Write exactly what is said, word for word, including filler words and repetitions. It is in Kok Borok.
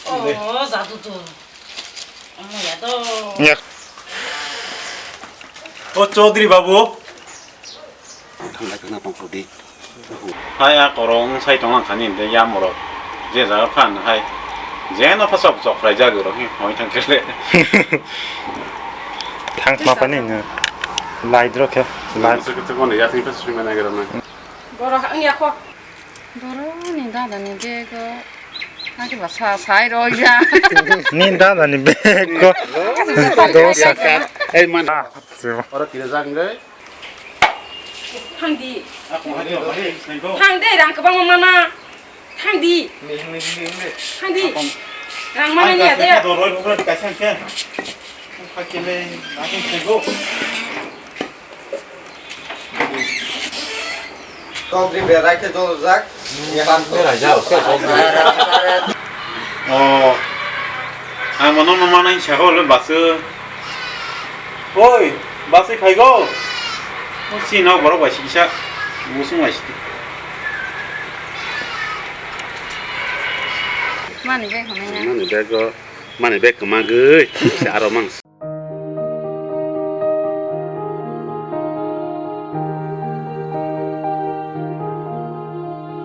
Oh, jadu tu. Omo ya to. Nya. O Chaudhary babu. Thang lai thang na tong sodi. Hai a korong sai tong lang khani de yam rok. Je jaga phan hai. Je no phasok chok rai jagu rok hi hoi thang kele. Thang ma pani no. Lai dro khe. Lai. Sik sik ko ne ya thing phas sui ma na gara na. Boro ha ya kho. Boroni dadani bego hake ba sa sai rw ya. Ni dadani bego do sa. Ei man. Ah, sio. Oro tira jang dei. Thangdi. Thangdi, rang kwbangma mana. Thangdi. Thangdi. Rang mana ni ade. Tokri berai khe jolojak. Berai jak, khe jolojak. Oh, ang mano no manai saka olo basu. Oi, basu phaigo. O si no borok bai sikisa. Busung bai sidi. Mani bag hwnwi na. Mani bag o, mani bag kwmagwi. Aro mang.